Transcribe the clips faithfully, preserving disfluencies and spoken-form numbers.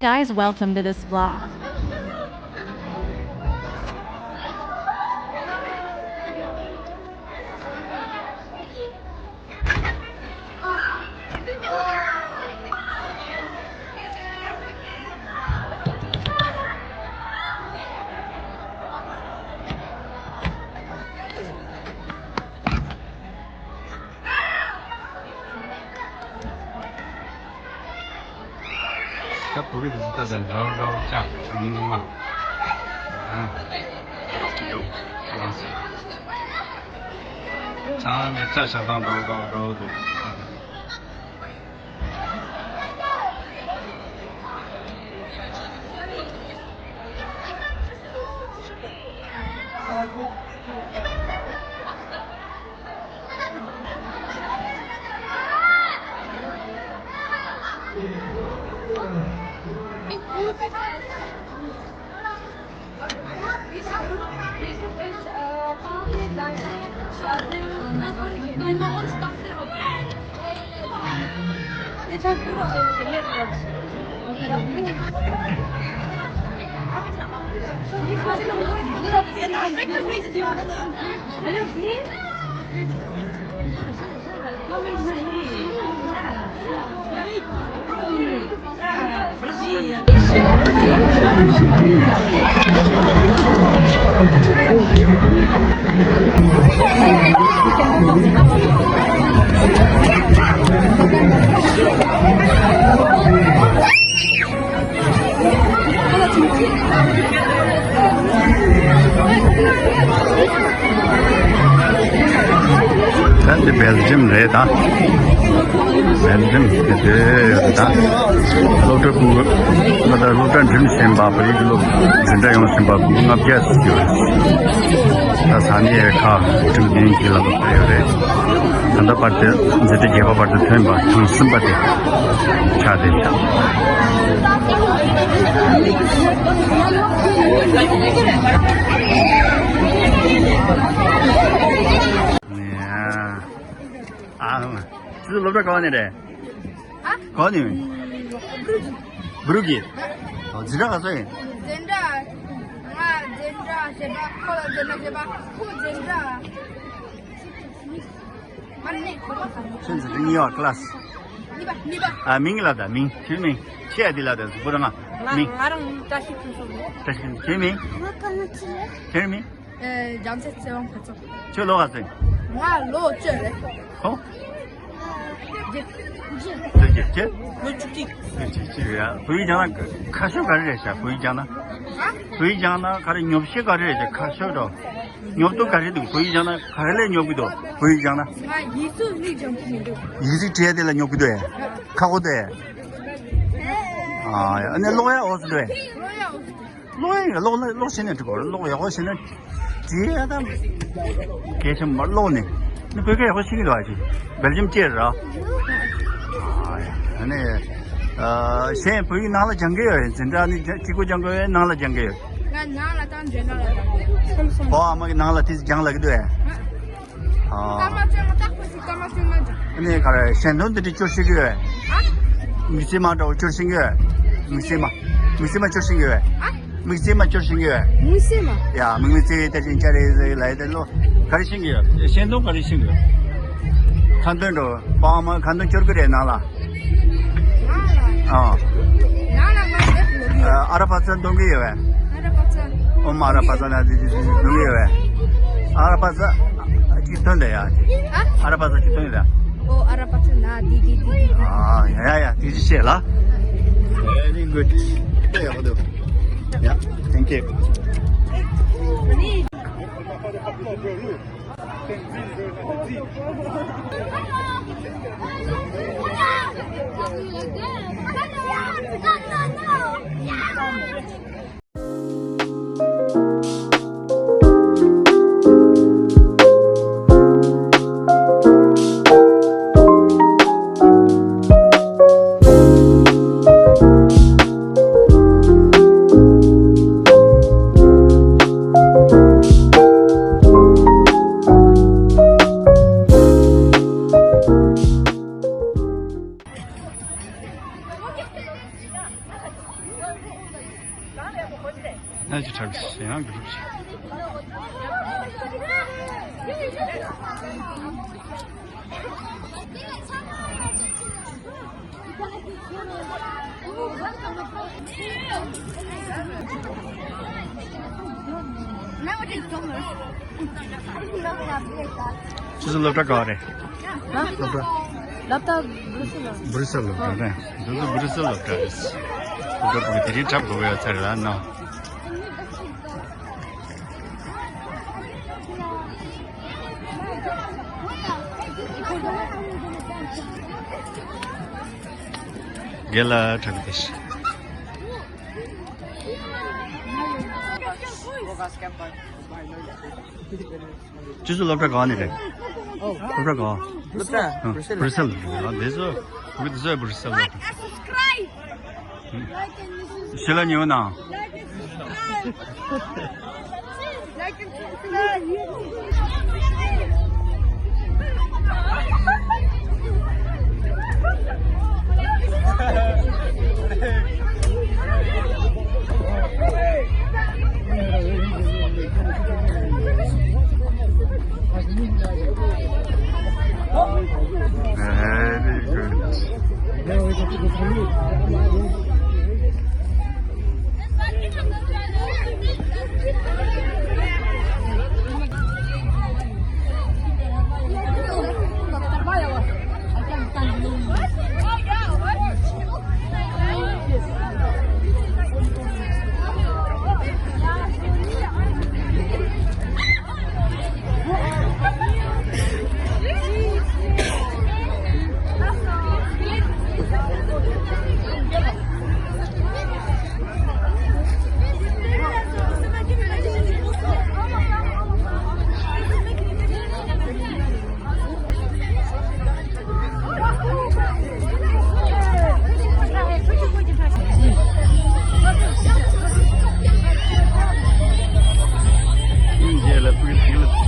Guys, welcome to this vlog. ད་བུ་གི་འདི་ད་ད་འདྲ་འདྲ་ཅག་མི་ནུ་མ། ཨ། ཡོ། ཡོ། ཚང་མས་ཚ་ཤ་ཐང་འདྲ་འདྲ་འདྲ་འདུག་ད་འདི་སྦེལ་ཇམ་རེད་ད། སྦེལ་ཇམ་དེ་དེ་ད། སློབ་གྲྭ་ཕྲུ་གུ་ད་ལྟ་སློབ་གྲྭ་འགྲིམས་ཟིན་པ། བོད་ཡིག་སློབ་འཛིན་གྲྭ་ཡོང་ཟིན་པ་ལྔ་བརྒྱ་ཙམ་ཡོད་རེད། ད་ས་གནས་ཁག་ཁྲིམས་འཛིན་གྱི་ལམ་ལུགས་ཡོད་རེད། ད་ལྟ་བར་དུ་འཛིན་གྲྭ་བརྒྱད་པ་བར་དུ་ཐོན་པ་གྲངས་སུམ་པ་དེ་ཆགས་བསྡད་ཡོད། ཨ། ཁྱེད་ཚོ་སློབ་གྲྭ་ག་པར་ནས་རེད། ཨ། ག་པར་ནས། འབྲུག་གི། ཨོ། འཛིན་གྲྭ་ག་ཚོད་ཡིན། འཛིན་གྲྭ། ང་འཛིན་གྲྭ་བྱེད་པ། ཁོ་ལ་འཛིན་གྲྭ་བྱེད་པ། ཁོ་འཛིན་གྲྭ། མ་ནི་ཁོ་པ་ཁ་ནི། ཁྱོད་འཛིན་གྲྭ་གཉིས་པ། ཀི་ལ་སི། གཉིས་པ། གཉིས་པ། ཨ། མིང་ལབ་དང་། མིང་། ཁྱོད་མིང་། ཁྱོད་ཨ་དེ་ལབ་དང་། གཟུགས་པོ་རང་ང་། མིང་། ང་རང་བཀྲ་ཤིས་ཕུན་ཚོགས་རེད། བཀྲ་ཤིས་ཕུན་ཚོགས། ཁྱོད་མིང་། ང་ཀ་ན་ཆི་རེད། ཁྱོད་མིང་། ཨེ། རྒྱལ་མཚན་ཚེ་དབང་ཕུན་ཚོགས། ཁྱོད་ལོ་ག་ཚོད་ཡིན། ང་ལོ་བཅུ་རེད། ཧོ། བཅུ་གཅིག་ལོ་བཅུ་གཅིག་ལོ་བཅུ་གཅིག་རེད་ཡ། བོད་ཡིག་སྦྱང་ན་ཁག་ཤོས་ག་རེ་རེད་ཤག་བོད་ཡིག་སྦྱང་ན། ཨ། བོད་ཡིག་སྦྱང་ན་ག་རེ་ཉོབ་ཤོས་ག་རེ་རེད་ཤག་ཁག་ཤོས་འགྲོ། ཉོབ་ཏོ་ག་རེ་འདུག་བོད་ཡིག་སྦྱང་ན་ག་རེ་ལས་ཉོབ་གི་འདུག་བོད་ཡིག་སྦྱང་ན། ང་ཡིག་གཟུགས་ནི་སྦྱང་གི་མི་འདུག་ཡིག་གཟུགས་བྲིས་ཡ་དེ་ལ་ཉོབ་གི་འདུག་ཨེ། ཁག་པོ་འདུག་ཨེ། ཨ་ཡ། ཨ་ནི་ཀློག་ཡ་འོ་ཙམ་འདུག་ཨེ། ཀློག་ཡ་འོ་ཙམ་འདུག་ཀློག་ཡིན་ཀློག་ཀློག་བྱས་ན་འགྲིག་གོ། ཀློག་ཡག་པོ་བྱས་ན་བྲིས་ཡ་དང་། གལ་ཆེན་པོ་མ་ཀློག་ནས་ནི་བོད་སྐད་ཡག་པོ་ཤེས་ཀྱི་འདུག་ཨ་ཅེ། སྦེལ་ཇམ་སྐད་རེད། ཨ་ནི། ཨ། གཞན་བོད་ཡིག་ནང་ལ་སྦྱང་གི་ཡོད། འཛིན་གྲྭ་ནི་སྦྱང་གཅིག་པོ་སྦྱང་གི་ཡོད། ནང་ལ་སྦྱང་གི་ཡོད། ང་ནང་ལ་དང་འཇོན་ནང་ལ་སྦྱང་གི་ཡོད། ཨོ། ཨ་མ་གིས་ནང་ལ་དེ་སྦྱང་ལབ་ཀྱི་འདུག་ཨེ། ཨ། ཀ་མ་ཅོན་ང་ཏག་པ་ཞིག་ཀ་མ་ཅོན་ང་ཅོན། ཨ་ནི་ག་རེ་ཞལ་འདོན་འདི་འདྲ་སྐྱོར་ཤེས་ཀྱི་ཡོད། ཨ། མིག་རྩེ་མ་འདྲ་བོ་སྐྱོར་ཤེས་ཀྱི་ཡོད། མིག་རྩེ་མ། མིག་རྩེ་མ་སྐྱོར་ཤེས་ཀྱི་ཡོད། ཨ། མིག་རྩེ་མ་སྐྱོར་ཤེས་ཀྱི་ཡོད། མིག་རྩེ་མ། ཡ། མིག་མིག་རྩེ་དེ་བཞིན་སྐྱ་རེ་རེ་ལ་ཡི་དེ་ལོ། ག་རེ་ཤེས་ཀྱི་ཡོད། ཞལ་འདོན་ག་རེ་ཤེས་ཀྱི་ཡོད། ཁ་འདོན་འགྲོ། པང་མ་ཁ་འདོན་སྐྱོར་གྱི་རེད་ནང་ལ། ནང་ལ། ཨ། ནང་ལ་ང་ཞེ་པོ་ཡོད། ཨ་ར་པ་ཙ་འདོན་གྱི་ཡོད་པས། ཨ་ར་པ་ཙ། ཨོཾ་ཨ་ར་པ་ཙ་ན་དྷཱིཿ་ཏེ་ཏེ་འདོན་གྱི་ཡོད་པས། ཨ་ར་པ་ཙ་གཅིག་འདོན་དང་ཡ། ཨ། ཨ་ར་པ་ཙ་གཅིག་འདོན་དང་། ཨོཾ་ཨ་ར་པ་ཙ་ན་དྷཱིཿ་ཏེ་ཏེ། ཨ། ཡ་ཡ་ཡ། དེ་ཅི་བཤད་ལ། Very good. ཡག་པོ་འདུག་ཡ། Thank you. ཅི་འཁྲབ་ཤིང་ཡང་འཁྲབ་ཤིང་། ཁྱེད་ཚོ་སློབ་གྲྭ་ག་པར་རེད། སློབ་གྲྭ། སློབ་གྲྭ་བྷུ་རུ་སེལ་ལ། བྷུ་རུ་སེལ་སློབ་གྲྭ་རེད། འདི་ཚོ་བྷུ་རུ་སེལ་སློབ་གྲྭ་རེད། སློབ་གྲྭ་ཕྲུ་གུ་དེ་རིང་འཁྲབ་དགོས་ཀྱི་ཡོད་ཚར་རེད་ལ་ནོ། རྒན་ལགས་འཁྲབ་ཀྱི་འདུག་ཁྱེད་ཚོ་སློབ་གྲྭ་ག་ནས་རེད། སློབ་གྲྭ་ག། སློབ་གྲྭ་ཨ། བྷུ་རུ་སེལ་ལ། བྷུ་རུ་སེལ་ལ། འདི་ཚོ་བོད་འདི་ཚོ་བྷུ་རུ་སེལ་ལ། ཞེ་ལ་ཉེ་བ་ན། Very good.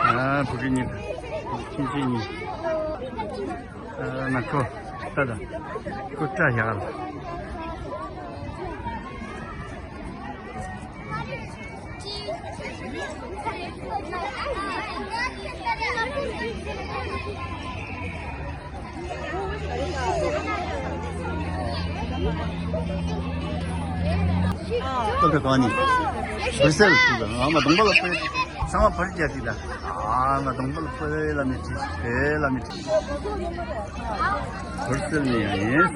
ཨ། བུ་གི་གཉིས། ཁྱིམ་མཚེས་གཉིས། ཨ། ན་ཁོ་ད་ད་ཁོ་ཏྲ་ཡག་ལ། སྟོབས་གྲྭ་གང་ནས། བུ་སེལ་ཟེར་གི། ཨ་མ་གདོང་པ་ལ་ཕོད། ཚང་མ་བར་རྒྱག་གི་ད། ཨ་མ་གདོང་པ་ལ་ཕོད་ལ་མི་ཁྲིད། ཕོད་ལ་མི་ཁྲིད། བུ་སེལ་ནས་ཡིན།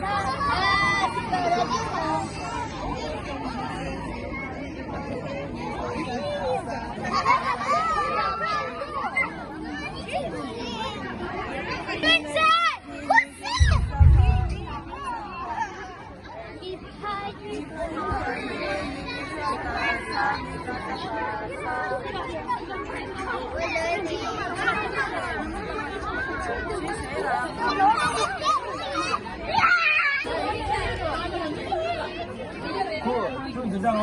རང་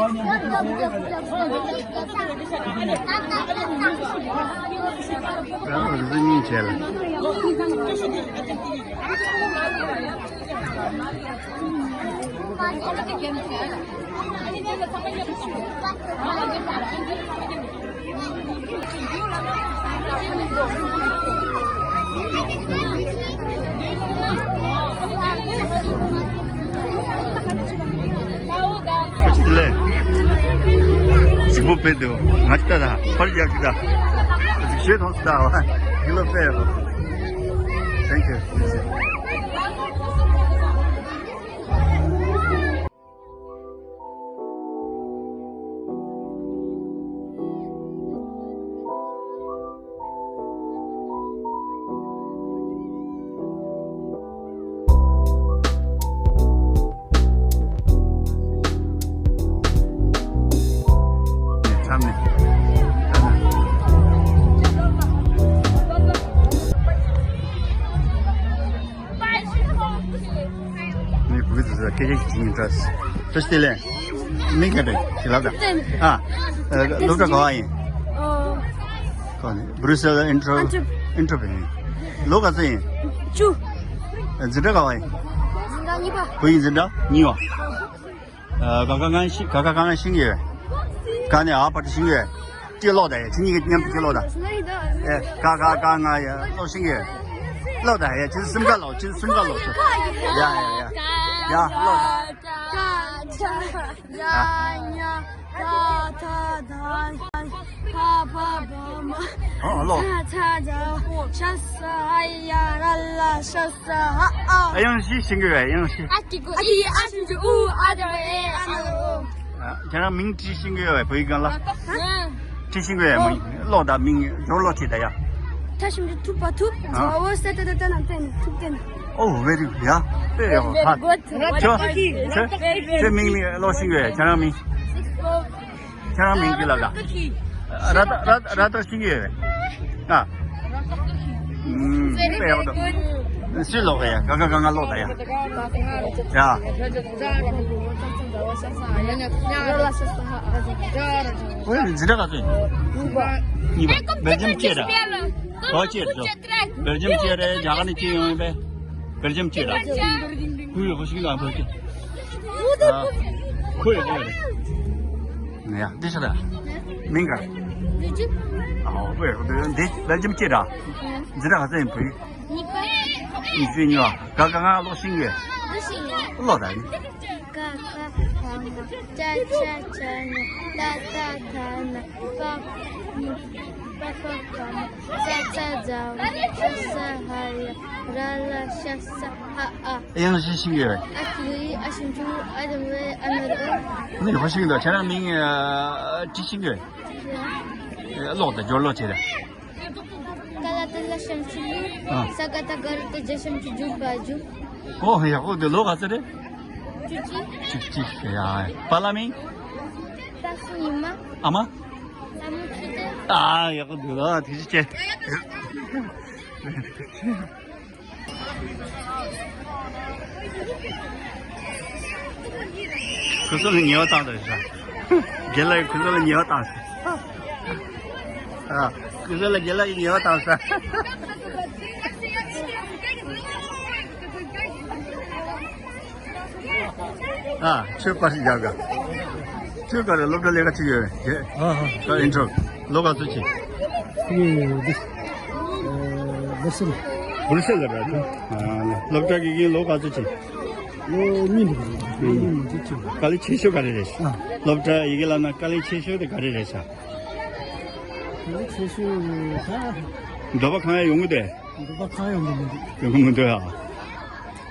རང་བཟོ་གཉིས་བྱས་ལ། བུ་དཔེ་འདུག་ང་ཅི་ལྟ་ད་ཕར་རྒྱག་ཅི་ད། ཞེ་མཐོང་སི་ད་བ་ཡིན་ལོ་དཔེ། Thank you. ནི་བུ་གི་དུས་སུ་སྐད་ཆ་ཞིག་བྱེད་ཀྱིན་འདྲ། བཀྲ་ཤིས་བདེ་ལེགས། མིང་ག་རེ་ཞིག་ལབ་དང་། ཨ། སློབ་གྲྭ་ག་བ་ཡིན། ཨོ། ག་ནས་བྷུ་རུ་སེལ་ཨིན་ཊར་ཨིན་ཊར་བྷིའུ་ཡིན། ལོ་ག་ཚོད་ཡིན། བཅུ། འཛིན་གྲྭ་ག་བ་ཡིན། འཛིན་གྲྭ་གཉིས་པ། བུ་ཡིན་འཛིན་གྲྭ་གཉིས་པ། ཨ། ག་ག་གང་ཤི་ག་ག་གང་ཤི་གི་ཡོད། ག་ནས་ཨ་ཕ་ཏི་ཤི་གི་ཡོད། ཅི་ལོག་ད་ཡ། ཁྱེད་གཉིས་ཀྱི་མཉམ་དུ་ཅི་ལོག་ད། ཨེ། ག་ག་ག་ང་ཡ་ལོག་ཤིང་ཡོད། ལོག་ད་ཡ། ཁྱེད་སེམས་ཁ་ལོག་ཁྱེད་སེམས་ཁ་ལོག་ཡ་ཡ་ཡ། ཡ་ལོག་ད། ཨ་ལོག་ད། ཨ་ཡང་ཤི་ཤིང་གི་ཡ་ཡང་ཤི། ཨ་ཀི་ཨ་ཤིང་ཅུ་ཨུ་ཨ་དེ་ཨེ་ཨ་ལོ། ཁྱེད་རང་མིང་བྲིས་ཤིང་གི་ཡོད་བོད་ཡིག་སྒང་ལ། བྲིས་ཤིང་གི་ཡོད་མིང་ཀློག་དང་མིང་སྦྱོར་ཀློག་བྱེད་ད་ཡ། ཐ་ཤིང་གི་ཐུབ་པ་ཐུབ། ཨོ་སེ་ཏེ་ཏེ་ཏེ་ན་ཏེ་ན་ཐུབ་ཏེ་ན། ཨོ་ཝེ་རི་ཡ་དཔེ་ཡག་པོ་ཧ། ཁྱོད་ཁྱོད་ཁྱོད་མིང་ནི་ཀློག་ཤིང་གི་ཡོད་ཁྱེད་རང་མིང་། ཁྱེད་རང་མིང་གི་ལབ་ད། ར་ད་ར་ད་ར་ད་ཤིང་གི་ཡོད། ཨ། ཨུམ། དཔེ་ཡག་འདུག་སུས་ཀློག་ཡ། ག་ག་ག་ང་ཀློག་ད་ཡ། ཡ། ཁོའི་འཛིན་གྲྭ་ག་ཚོད། གཉིས་པ། བེལ་ཇམ་སྐད་ར། ག་སྐད་རེད། བེལ་ཇམ་སྐད་རེད། རྒྱ་གར་ནས་སྐྱེས་ཡོང་བས། བེལ་ཇམ་སྐད་ར། ཁོའི་ཧོ་ཤིང་ལ་བེལ་ཇམ། ཨ། ཁོའི་ཧོ་རེད། ཡ། འདི་ཤ་ད། མིང་ག་ཨོ་ཝེ། འདི་བེལ་ཇམ་སྐད་ར། འཛིན་གྲྭ་ག་ཚོད་ཡིན་བུ་ཡིན། གཉིས་པ། གཉིས་བཅུ་གཉིས་པ། ག་ག་ང་ཀློག་ཤིང་ཡོད། ཀློག་ཤིང་ཡོད། ཀློག་ད་ཡིན། ཀ་ཁ་ག་ང་ཅ་ཆ་ཆ་ཉ་ཏ་ཏ་ཐ་ན་པ་པ་པ་པ་ན་ཙ་ཙ་ཛ་ཝ་ཤ་ས་ཧ་ཡ་ར་ལ་ཤ་ས་ཧ་ཨ། དབྱངས་བཞི་ཤིང་ཡོད། ཨ་ཁི་ཨ་ཤིང་ཆུ་ཨ་དམ་ཝེ་ཨ་ན་རོ། ནི་ཧོ་ཤིང་དང་ཁྱེད་རང་མིང་ཨ་ཅི་ཤིང་ཡོད། ཀློག་དང་སྦྱོར་ཀློག་བྱེད་དང་། ཀ་ལ་ཏི་ལ་ཤམ་ཆུ་ལུ། ཨ། ས་ཀ་ཏ་ག་རུ་ཏི་ཇ་ཤམ་ཆུ་ཇུ་བ་ཇུ། ཨོ་ཡག་པོ་འདུག་ལོ་ག་ཚོད་རེད། བཅུ་གཅིག་བཅུ་གཅིག་ཡ། པཱ་ལགས་མིང་། ཏ་སུ་ཉི་མ། ཨ་མ། ལ་མོ་ཆུ་ཏེ། ཨ་ཡག་པོ་འདུག་ལ་ཐུགས་རྗེ་ཆེ། ཁུ་སོ་ལ་ཉེ་བ་བཏང་དང་ཤ། རྒན་ལགས་ཁུ་སོ་ལ་ཉེ་བ་བཏང་ཤ། ཨ། ཁུ་སོ་ལ་རྒན་ལགས་ཉེ་བ་བཏང་ཤ། ཨ། ཁྱོད་པར་ཞིག་རྒྱག་ག་ཁྱོད་ག་རེ་སློབ་གྲྭ་ལས་ཀ་ཅི་ཡོད་རེད། ཨ་ཧ། ད་ཨིན་ཊྲོ། ལོ་ག་ཚོད་ཅིག་ཨེ། འདི། ཨེ། བུ་སེ་ལ། བུ་སེ་ལ་ར་ད། ཨ། སློབ་གྲྭ་དགེ་རྒན་ལོ་ག་ཚོད་ཅིག་ལོ་གཉིས་འདུག་གཉིས་འདུག་ཅིག་དཀའ་ལས་ཆེ་ཤོས་ག་རེ་རེད། ཨ། སློབ་གྲྭ་ཡི་གེ་བསླབ་ན་དཀའ་ལས་ཆེ་ཤོས་དེ་ག་རེ་རེད་ཤག་དཀའ་ལས་ཆེ་ཤོས་ད། འདོད་པ་ཁེངས་ཡ་ཡོང་གི་དེ། འདོད་པ་ཁེངས་ཡ་ཡོང་གི་མི་འདུག་ཡོང་གི་མི་འདུག་ཨ།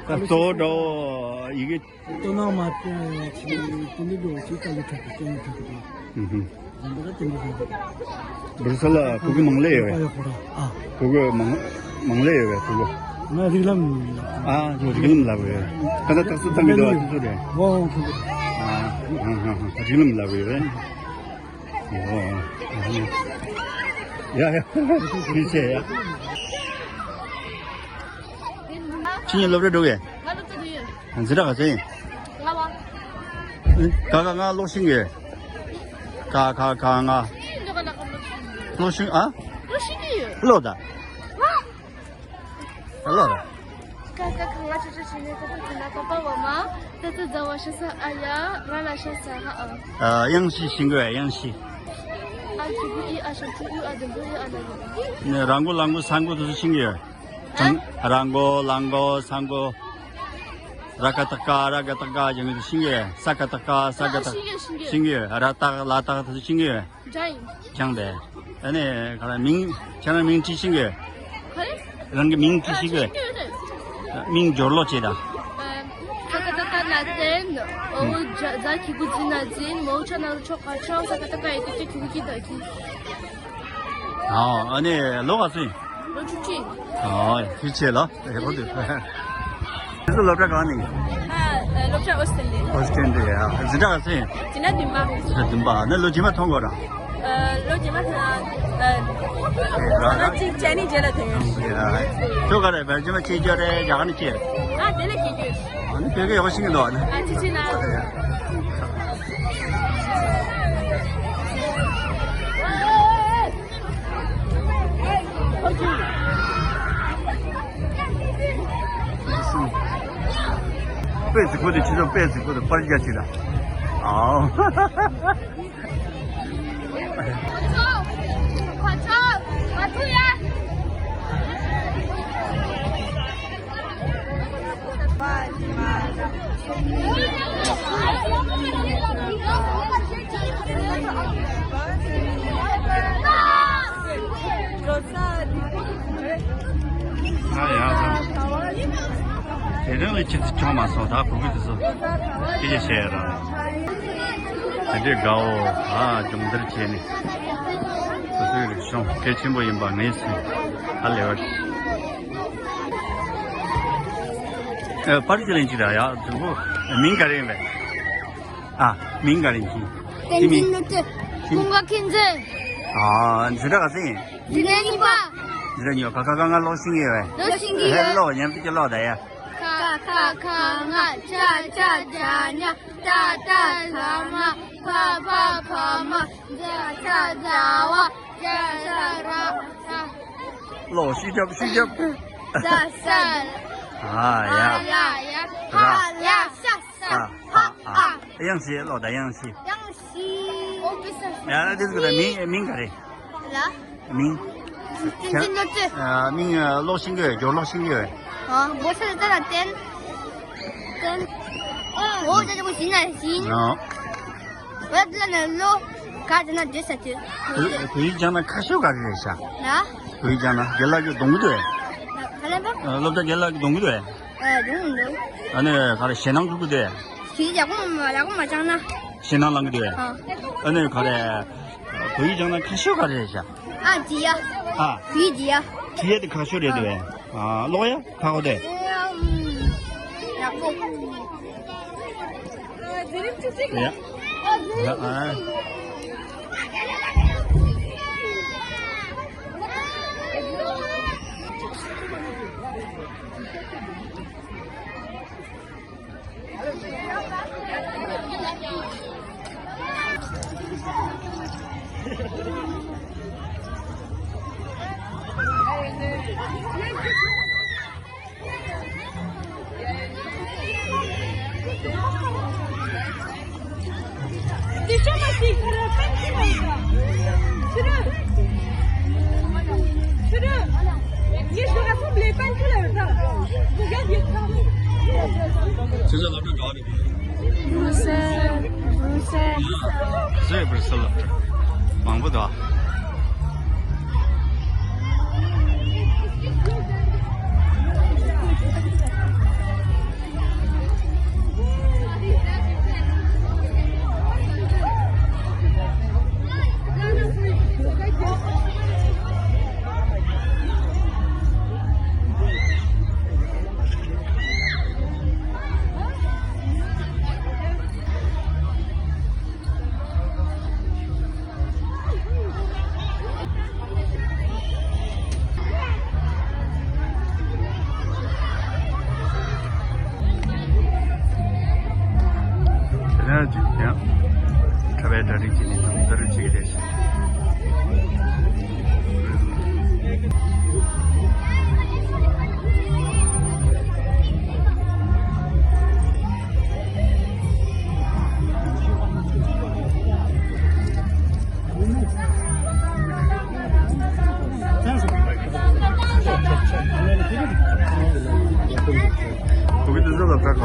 ད་གཙོ་བོ་འདྲ་བོ་ཡི་གེ་དོ་སྣང་མ་བྱས་ཅིག་དེ་འདྲ་འགྲོ་ཅིག་དཀའ་ལས་ཁག་གི་སྐྱོན་ཡོད་ཐུབ་ཀྱི་འདུག་ཨུ་ཧུམ། འདི་འདྲ་དེ་འདྲ་རེད། བུ་རུ་སེ་ལ་ཕྲུ་གུ་མང་ལེ་ཡོད་པས། ཨ། ཕྲུ་གུ་མང་མང་ལེ་ཡོད་པས་ཕྲུ་གུ། ང་རིགས་ལམ། ཨ། ཁྱོད་རིགས་ལམ་ལབ་ཡོད། ཁ་ད་ཏག་སུ་ཏང་གི་འདུག་ཨ་ཁྱོད་ཚོ་རེད། ཨོ་ཁྱོད་ཚོ། ཨ། ཧ་ཧ་ཧ། རིགས་ལམ་ལབ་ཡོད་པས། ཨོ། ཡ་ཡ། ཐུགས་རྗེ་ཆེ་ཡ། ཁྱེད་གཉིས་སློབ་གྲྭ་འགྲོ་གས། ང་སློབ་གྲྭ་འགྲོ་ཡོད། འཛིན་གྲྭ་ག་ཚོད་ཡིན། ལྔ་པ། ཨེ། ག་ག་ང་ཀློག་ཤེས་ཀྱི་ཡོད། ག་ག་ག་ང་། ཀློག་ཤེས་ཨ། ཀློག་ཤེས་ཀྱི་ཡོད། ཀློག་ད། ཀློག་ད། ཀ་ཁ་ག་ང་ཆུ་ཆུ་ཆུ་ནས་ཀ་ཁ་ག་ང་པ་པ་བ་མ། ཏ་ཙ་ཛ་ཝ་ཤ་ས་ཨ་ཡ་ར་ལ་ཤ་ས་ཧ་ཨ། ཨ། དབྱངས་བཞི་ཤེས་ཀྱི་ཡོད། དབྱངས་བཞི། ཨ་ཁི་གུ་ཨི་ཨ་ཤ་ཁུ་ཨུ་ཨ་དམ་བུ་ཨི་ཨ་ན་ཡ། ནས་ར་མགོ་ལ་མགོ་ས་མགོ་དེ་ཚོ་ཤེས་ཀྱི་ཡོད། ཨ། ར་མགོ་ལ་མགོ་ས་མགོ། ར་ཀ་ཏག་ཀ་ར་ཀ་ཏག་ཀ་ཡང་ཤེས་ཀྱི་ཡོད། ས་ཀ་ཏག་ཀ་ས་ཀ་ཏག་ཤེས་ཀྱི་ཡོད། ཤེས་ཀྱི་ཡོད། ར་ཏག་ལ་ཏག་དེ་ཤེས་ཀྱི་ཡོད། སྦྱངས་ཡིན། སྦྱངས་པས། ཨ་ནི་ག་རེ་མིང་ཁྱེད་རང་མིང་བྲིས་ཤེས་ཀྱི་ཡོད། ག་རེ། རང་གི་མིང་བྲིས་ཤེས་ཀྱི་ཡོད། མིང་སྦྱོར་ཀློག་བྱེད་དང་། ཨ། ཀ་ཀ་ཏ་ཏ་ན་ཏན། འོ་ཛ་ཛ་གི་གུ་ཛི་ན་ཛིན། མོ་ཆ་ན་རུ་ཆོ་ཁ་ཆང་ས་ཀ་ཏ་ཀ་ཡི་ཏི་ཏི་གི་གུ་གི་ད་གི། ཨོ། ཨ་ནི་ལོ་ག་ཚོད་ཡིན། ལོ་བཅུ་གཅིག། ཨོ། ཐུགས་རྗེ་ཆེ་ལོ། རེ་བོ་འདུག་ཁྱེད་ཚོ་སློབ་གྲྭ་གང་ནས་ཡིན། ཨ། སློབ་གྲྭ་ཨོ་སི་ཊན་ནས། ཨོ་སི་ཊན་ནས། ཨ། འཛིན་གྲྭ་ག་ཚོད་ཡིན། འཛིན་གྲྭ་བདུན་པ། འཛིན་གྲྭ་བདུན་པ། ཨ་ནི་ལོ་རྗེས་མ་མཐོང་དགོས་ར། ཨ། ལོ་རྗེས་མ་ཐོན། ཨ། ལོ་གཅིག་བྱས་ནས་རྗེས་ལ་ཐོན་ཡོང་། ཁྱོད་ག་རེ་བར་རྗེས་མ་སྐྱེས་རྒྱུ་རེད། རྒྱ་གར་ནས་སྐྱེས། ཨ། དེ་ལ་སྐྱེས་རྒྱུ། ཨ་ནི་བོད་སྐད་ཡག་པོ་ཤེས་ཀྱི་འདུག་ཨ་ནི། ཨ། ཅི་ཅི་ན། པད་ཟེར་གོ་དེ་ཁྱེད་ཚོ་པད་ཟེར་གོ་དེ་པར་རྒྱག་ཅིག་ལ། ཨའོ། ཨ་ཡ། དེ་རིང་ལ་ཁྱེད་ཚོ་ཁྱོང་མ་སོང་། ད་གོ་གི་དེ་ཚོ་སྐད་ཆ་བཤད་ཡ་ར། དེ་འདྲའི་དགའ་བོ། ཨ། སྦྱོང་བརྡར་བྱས་ནས་སོ་སོའི་རིག་གཞུང་གལ་ཆེན་པོ་ཡིན་པ་ངེས་སོང་། ཧ་ལས་པ་རེད། ཨ། པར་ཅིག་ལེན་ཅིག་ར་ཡ། དུ་བོ། མིང་ག་རེ་ཡིན་པས། ཨ། མིང་ག་རེ་ཡིན། བསྟན་འཛིན་བློ་གྲོས། ཀུན་དགའ་མཁྱེན་བརྩེ། ཨ། འཛིན་གྲྭ་ག་ཚོད་ཡིན། འཛིན་གྲྭ་གཉིས་པ། འཛིན་གྲྭ་གཉིས་པ། ག་ཁ་ག་ང་ཀློག་ཤེས་ཀྱི་ཡོད་པས། ཀློག་ཤེས་ཀྱི་ཡོད། ཨེ། ཀློག་ཉམས་ཀྱི་ཀློག་ད་ཡ། ཀ་ཁ་ག་ང་ཅ་ཅ་ཇ་ཉ། ཏ་ཏ་ཟ་མ། ཕ་ཕ་ཕ་མ། ཛ་ཛ་ཟ་བ། ཇ་ཇ་ར་ཟ། ཀློག་ཤུགས་རྒྱབ་ཤུགས་རྒྱབ། ཟ་ས། ཨ་ཡ། ཡ་ཡ། ཧ་ཡ་ཤ་ས། ཧ་ཨ། དབྱངས་བཞི་ཀློག་དང་། དབྱངས་བཞི། དབྱངས་བཞི། ཨོ་པི་སར། ཡ། དེ་ཚོ་གི་མིང་མིང་ག་རེ། ལ། མིང་། བསྟན་འཛིན་བློ་གྲོས། ཨ། མིང་ཀློག་ཤེས་ཀྱི་ཡོད། སྦྱོར་ཀློག་ཤེས་ཀྱི་ཡོད། ཨ། བོད་ས་ལ་ཏན་ཏན། ཨོ་ད་ཅི་པོ་ཞིག་ན་ཞིག་ཨ། བོད་ལ་ནི་ལོ་ག་ཟེར་ན་འདོད་ས་དུས། བོད་ཡིག་སྦྱང་ན་ཁག་ཤོས་ག་རེ་རེད་ཤག་ན། བོད་ཡིག་སྦྱང་ན་རྒན་ལགས་ཀྱིས་གདོང་གི་འདུག་གས། ག་ལེན་པ། སློབ་གྲྭ་རྒན་ལགས་ཀྱིས་གདོང་གི་འདུག་གས། ཨ། གདོང་གི་འདུག་ཨ་ནི་ག་རེ་ཞེད་སྣང་སྐུལ་གི་འདུག་གས། ཞེ་ཡག་པོ་མ་ཡག་པོ་མ་སྦྱངས་ན། ཞེད་སྣང་ལངས་གི་འདུག་གས། ཨ། ཨ་ནི་ག་རེ། བོད་ཡིག་སྦྱང་ན་ཁག་ཤོས་ག་རེ་རེད་ཤག་ཨ། བྲིས་ཡ། ཨ། བོད་ཡིག་བྲིས་ཡ། བྲིས་ཡ་དེ་ཁག་ཤོས་རེད་འདུག་གས། ཨ། ཀློག་ཡ་ཁག་པོ་དེ། ཡག་པོ། ཡ། ཡ། ཨ། བཟོས་པར་སོལ། མང་པོ་འདུག་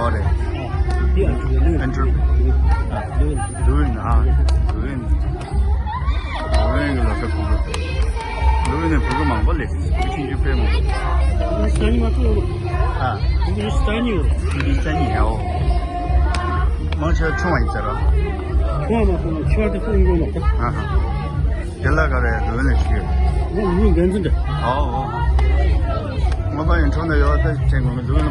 ཨོ་རེད། འདི་ཨ་ཅུ་ལུ་ཨན་ཀྲུ། ལུ་ཨན། ལུ་ཨན། ཨ། ལུ་ཨན། ལུ་ཨན་གི་ལོ་ཀ་ཕྲུ་གུ། ལུ་ཨན་ནས་ཕྲུ་གུ་མང་པོ་སླེབས། ཕྲུ་གུ་ཆུང་ཆུང་དཔེ་མང་པོ། ཨ། ཕྲུ་གུ་རྩ་གཉིས་ཡོད། ཕྲུ་གུ་རྩ་གཉིས་ཡོད། མང་ཆེ་བ་ཆུང་བ་ཡིན་ས་རེད། ཆུང་བ་མ་གཏོགས་ཆེ་བ་དེ་ཚོ་ཡིན་གོ་མ་གཏོགས། ཨ་ཧ། དེ་ལ་ག་རེ་ལུ་ཨན་ནས་ཞུས། ཨོ་ལུ་ཨན་འགན་འཛིན་འདྲ། ཨོ་ཨོ། ངོ་མ་ཡིན་འཕྲོ་ན་ཡོད་ད་དྲན་དགོས་མི་འདུག་ན།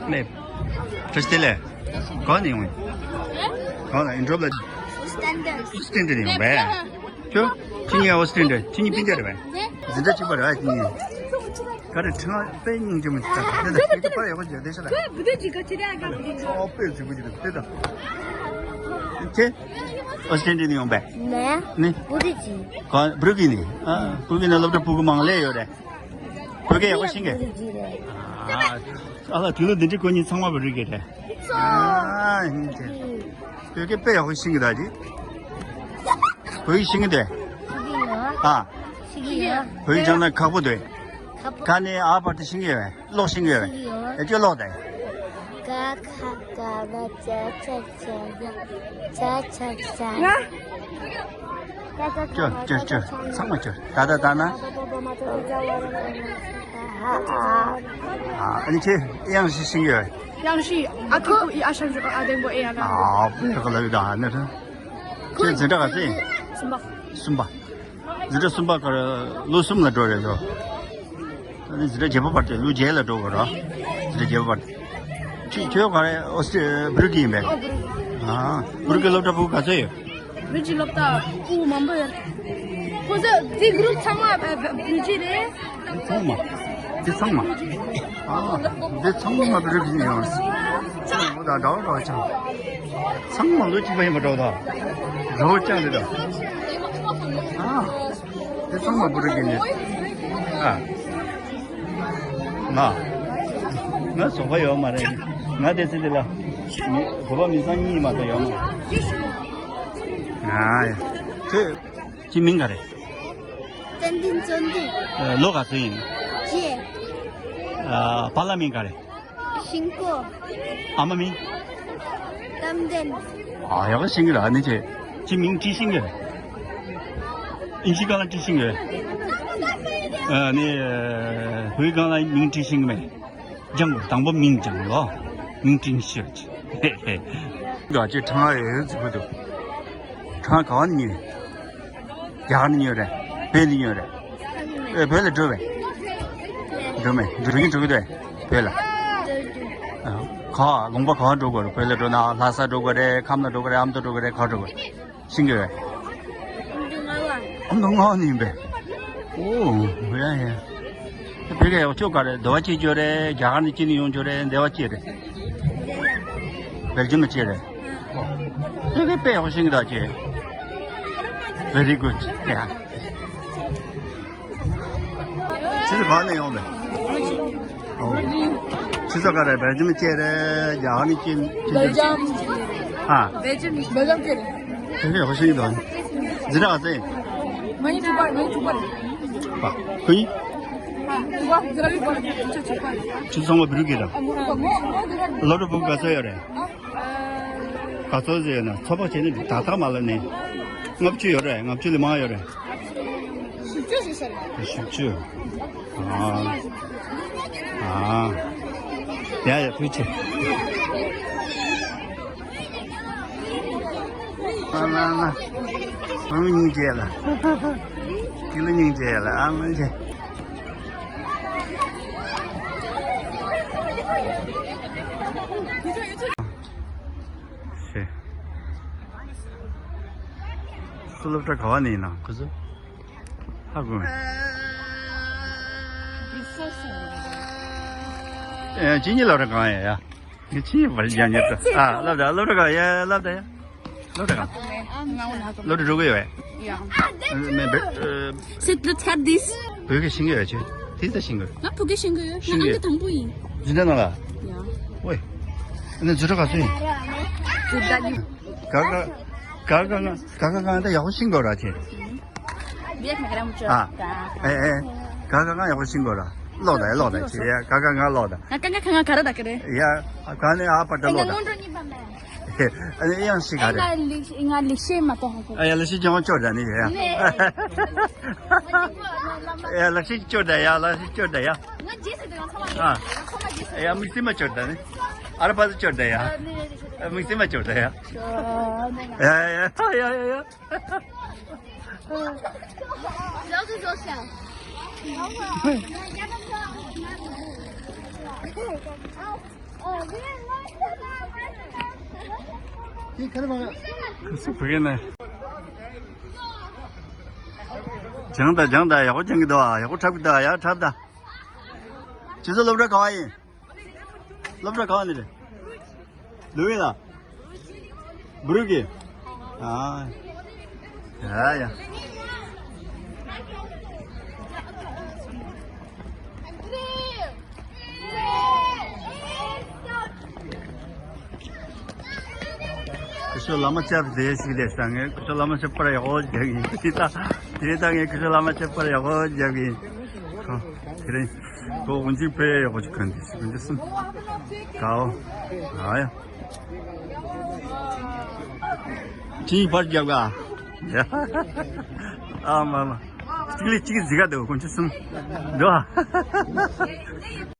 ལེབ། བཀྲ་ཤིས་བདེ་ལེགས། གང་ནས་ཡོང་ཡིན། གང་ལ་ཨིན་ཌོབ་ལ། སི་ཊན་ཌར། སི་ཊན་ཌར་ནས་ཡོང་པས། ཁྱོད། ཁྱེད་གཉིས་ཨོ་སི་ཊན་ཌར། ཁྱེད་གཉིས་སྤུན་ཀྱག་རེད་པས། འཛིན་གྲྭ་གཅིག་པ་རེད་ཁྱེད་གཉིས། ག་རེ་ཁྲི་ང་དཔེ་སྙིང་རྗེ་མོ་ཞིག་ད་དེ་ད་ཁྱེད་ཀྱི་པར་ཡག་པོ་བརྒྱབ་བསྡད་ཤག་ལ། ཨོ་དཔེ་རྫིག་པོ་ཅིག་འདུག་དཔེ་ད། ཁྱེད། ཨོ་སི་ཊན་ཌར་ནས་ཡོང་པས། ནས། ནི། བུ་རི་ཇི། ག་བུ་རི་ཇི་ནས། ཨ། བུ་རི་ཇི་ནས་སློབ་གྲྭ་ཕྲུ་གུ་མང་སླེབས་ཡོད་རེད། བོད་སྐད་ཡག་པོ་ཤེས་ཀྱི། བུ་རི་ཇི་རེད། ཨ། ཨ་ལ་དུས་ལོ་འདི་འདྲའི་ཁོ་གཉིས་ཚང་མ་བོད་རིགས་རེད། ཨ་ཡིན་ཏེ། བོད་སྐད་དཔེ་ཡག་པོ་ཤེས་ཀྱི་ད་ཅི། བོད་ཡིག་ཤེས་ཀྱི་འདུག་ཤེས་ཀྱི་ཡོད། ཨ། ཤེས་ཀྱི་ཡོད། བོད་ཡིག་སྦྱང་ན་ཁག་པོ་འདུག་ཁག་པོ། ག་ནས་ཨ་བར་དུ་ཤེས་ཀྱི་ཡོད། ཀློག་ཤེས་ཀྱི་ཡོད། ཤེས་ཀྱི་ཡོད། ཨེ་ཁྱོད་ཀློག་དང་། ག་ཁ་ག་ང་ཅ་ཆ་ཆ་ཡ། ཆ་ཆ་ཆ། ང་། ཅོ་ཅོ་ཅོ། ཚང་མ་ཅོ། ད་ད་ད་ན། ཨ་ཨ། ཨ་ནི་ཁྱེད་དབྱངས་ཤིག་ཤིང་ཡོད། དབྱངས་ཤིག་ཨ་ཁུ་ཨི་ཨ་ཤ་འཇུ་ཨ་བདེན་པོ་ཨེ་ཡ་ན། ཨ་བོད་ཁ་ལ་ཡོད་ད་ནི། ཁྱེད་འཛིན་གྲྭ་ག་ཚོད་ཡིན། གསུམ་པ། གསུམ་པ། འཛིན་གྲྭ་གསུམ་པ་ཁར་ལོ་གསུམ་ལ་འགྲོ་རེད་ལོ། ཨ་ནི་འཛིན་གྲྭ་བརྒྱད་པ་བར་དུ་ལོ་བརྒྱད་ལ་འགྲོ་དགོས་རོ། འཛིན་གྲྭ་བརྒྱད་པ་བར་དུ། ཁྱོད་ཁྱོད་ག་རེ་ཨོ་སི་ཀྲི་བྷི་རི་ཀི་ཡིན་པས། ཨོ་བྷི་རི་ཀི། ཨ། བྷི་རི་ཀི་སློབ་གྲྭ་ཕྲུ་གུ་ག་ཚོད་ཡོད། བྷི་རི་ཀི་སློབ་གྲྭ་ཕྲུ་གུ་མང་པོ་ཡོད། ཁོ་ཚོ་འདི་གུ་རུབ་ཚང་མ་བྷི་རི་ཀི་རེད། འདི་ཚང་མ། འདི་ཚང་མ། ཨ། འདི་ཚང་མ་བྷི་རི་ཀི་ཡིན་ཡོང་། ཚང་མ་ད་འདྲ་བོ་འདྲ་བོ་ཆགས། ཚང་མ་ལོ་གཅིག་པ་ཡིན་པ་འདྲ་བོ་ད། འདྲ་བོ་ཅང་རེད་ད། ཨ། དེ་ཚང་མ་བུ་རུ་གི་ནི། ཨ། ང་། ང་བཟོ་པ་ཡོད་མ་རེད། ང་དེ་ཚེ་འདི་ལ། མི་བོད་པ་མི་ཚང་གཉིས་མ་གཏོགས་ཡོད་མ་རེད། ཨ་ཡ། ཁྱོད། ཁྱེད་མིང་ག་རེད། བསྟན་འཛིན་བརྩོན་འགྲུས། ཨ། ལོ་ག་ཚོད་ཡིན། བརྒྱད། ཨ། པཱ་ལགས་མིང་ག་རེད། ཤིང་ཀོ། ཨ་མ་མིང་། གཏམ་ལྡན། ཨ་ཡག་པོ་ཤེས་ཀྱི་ར་ནི་ཁྱེད། ཁྱེད་མིང་བྲིས་ཤེས་ཀྱི་རེད། ཨིན་ཇི་སྒང་ལ་བྲིས་ཤེས་ཀྱི་རེད། ཨ་ནི། བོད་སྒང་ལ་མིང་བྲིས་ཤེས་ཀྱི་མེད། སྦྱང་དགོས། དང་པོ་མིང་སྦྱང་ལོ། མིང་བྲིས་ཤེས་ཀྱི། འགའ་ཅིག་ཁྲང་ཨ་ཡོད་ཟེར་གི་འདུག་ཁྲང་ག་བ་ནས་ཉོས། རྒྱ་གར་ནས་ཉོས་རེད། བོད་ནས་ཉོས་རེད། ཨེ་བོད་ལ་འགྲོ་བས། འགྲོ་མེད། འགྲོ་གིན་འགྲོ་གི་འདུག་བོད་ལ། ཨ། ག་ལུང་པ་ག་བ་འགྲོ་དགོས་རེད། བོད་ལ་འགྲོ་ན་ལྷ་ས་འགྲོ་དགོས་རེད། ཁམས་ལ་འགྲོ་དགོས་རེད། ཨ་མདོ་འགྲོ་དགོས་རེད། ག་འགྲོ་དགོས་རེད། ཤེས་ཀྱི་རེད། ཨ་མདོ་ངག་ནས་ཡིན་པས། ཨོ་ཡ་ཡ། བོད་སྐད་ཡག་ཤོས་ག་རེད། འདི་བ་སྐྱེས་ཡོད་རེད། རྒྱ་གར་ནས་སྐྱེས་ནས་ཡོང་ཡོད་རེད། འདི་བ་སྐྱེས་རེད། སྦེལ་ཇམ་ལ་སྐྱེས་རེད། ཨོ། བོད་སྐད་དཔེ་ཡག་པོ་ཤེས་ཀྱི་འདུག་ཁྱེད། Very good. Yeah. ཁྱེད་ཚོ་གང་ནས་ཡོང་བས། ཨོ། ཁྱེད་ཚོ་ག་རེ་སྦེལ་ཇམ་སྐྱེས་རེད། རྒྱ་གར་ནས་སྐྱེས། སྦེལ་ཇམ། ཨ། སྦེལ་ཇམ། སྦེལ་ཇམ་སྐྱེས་རེད། བོད་སྐད་ཡག་པོ་ཤེས་ཀྱི་འདུག་འཛིན་གྲྭ་ག་ཚོད་ཡིན། ང་གཉིས་དྲུག་པ། ང་གཉིས་དྲུག་པ་རེད། པ། ཁོ་གཉིས། དྲུག་པ། འཛིན་གྲྭ་དྲུག་པ་རེད། ཁྱེད་ཚོ་ཚང་མ་བོད་ཕྲུག་རེད་ད། སློབ་གྲྭ་ཕྲུ་གུ་ག་ཚོད་ཡོད་རེད། ག་ཚོད་ཟེར་ན་ཚོད་དཔག་བྱས་ན་ཏག་ཏག་མ་ལབ་ནས། ལྔ་བཅུ་ཡོད་རེད། ལྔ་བཅུ་ལས་མང་ཡོད་རེད། བཞི་བཅུ་ཟེར་ས་རེད། བཞི་བཅུ། ཨ། ཨ། ཡ་ཡ་ཐུགས་རྗེ་ཆེ། ཨ་ལ་ལ། ཨ་མ་སྙིང་རྗེ་ལ། ཁྱེད་ལ་སྙིང་རྗེ་ལ། ཨ་མ་རྗེ། ཤེ། སློབ་གྲྭ་ག་བ་ནས་ཡིན་ནམ་ཁོ་ཚོ། ཧ་གོ་མེད། ཨེ། ཅི་ཉི་སློབ་གྲྭ་གང་ཡ་ཡ། ངས་ཅི་ཉི་བར་རྒྱག་ཉེ་ད། ཨ། སློབ་གྲྭ། སློབ་གྲྭ་གང་ཡ། སློབ་གྲྭ་ཡ། སློབ་གྲྭ་གང་། སློབ་གྲྭ་འགྲོ་གི་ཡོད་པས། ཡ། མེ་འབེ། ཨེ། Sit, let's have this. བོད་སྐད་ཤེས་ཀྱི་ཡོད་ཆེ། དེ་ད་ཤེས་ཀྱི་ཡོད། ང་བོད་སྐད་ཤེས་ཀྱི་ཡོད། ང་ཤེས་ཀྱི་ཨང་ཀི་ཡོད། དང་པོ་ཡིན། འཛིན་གྲྭ་ནང་ལ། ཡ། ཝེ། ཨ་ནི་འཛིན་གྲྭ་ག་ཚོད་ཡིན། འཛིན་གྲྭ་གཉིས། ག་ག་ག་ག་ང་ག་ག་ག་ང་ད་ཡག་པོ་ཤེས་ཀྱི་ཡོད་ར་ཆེ། ཨ། ཨེ་ཨེ། ག་ག་ང་ཡག་པོ་ཤེས་ཀྱི་ཡོད་ར། ཀློག་ད་ཡ། ཀློག་ད་ཆེ་ཡ། ག་ག་ང་ཀློག་ད། ང་ག་ག་ག་ང་ག་ར་ད་ག་རེ། ཡ། ག་ནས་ཨ་པ་ཏྲ་ཀློག་ད། ཨ་ནི་ཡང་ཤི་ག་རེ། ང་ལེགས་ང་ལེགས་བཤད་མ་གཏོགས་ཧ་གོ། ཨ་ཡ། ལེགས་བཤད་ཀྱང་སྐྱོར་ད་ནི་ཡ། ཡ། ལེགས་བཤད་སྐྱོར་ད་ཡ། ལེགས་བཤད་སྐྱོར་ད་ཡ། ང་རྗེས་སུ་འདུག་ང་ཚང་མ། ཨ། ང་ཚང་མ་རྗེས་སུ། ཡ། དམིགས་བསལ་མ་སྐྱོར་ད་ནི། ཨ་ར་པ་ཚོ་སྐྱོར་ད་ཡ། ཨ་ནི་དམིགས་བསལ་མ་སྐྱོར་ད་ཡ། ཡ་ཡ་ཡ་ཡ་ཡ། ཁ་སུ་བུ་གེ་ནས། སྦྱང་ད། སྦྱང་ད། ཡག་པོ་སྦྱང་གི་འདུག་ཨ། ཡག་པོ་འཁྲབ་གི་འདུག་ཨ། ཡག་པོ་འཁྲབ་ད། ཁྱེད་ཚོ་སློབ་གྲྭ་ག་པར་ཡིན། སློབ་གྲྭ་ག་པར་ནས་རེད། ལུའུ་ཝེ་ལ། བུ་རུ་ཀི། ཨ། ཡ་ཡ། སྐུ་ཞབས་བླ་མ་སྐྱབས་བདེ་ཞིག་ལས་ས། ངས་སྐུ་ཞབས་བླ་མ་སྐྱབས་པར་ཡག་པོ་རྒྱག་གི་ཡིན། དེ་ད་དེ་ད་ངས་སྐུ་ཞབས་བླ་མ་སྐྱབས་པར་ཡག་པོ་རྒྱག་གི་ཡིན། ཁོ་དེ་རིང་ཁོ་དབུ་འཛིན་ཕེ་ཡག་པོ་ཅིག་གན་དེ་ཞིག་གན་དེ་སུམ་གའོ། ཨ་ཡ། ཅི་ཕར་རྒྱབ་ག། ཡ། ཨ་མ་མ། གཅིག་ལས་གཅིག་གཟིགས་ག་འདུག་གོ་ཅི་སུམ་འདུག་ཨ།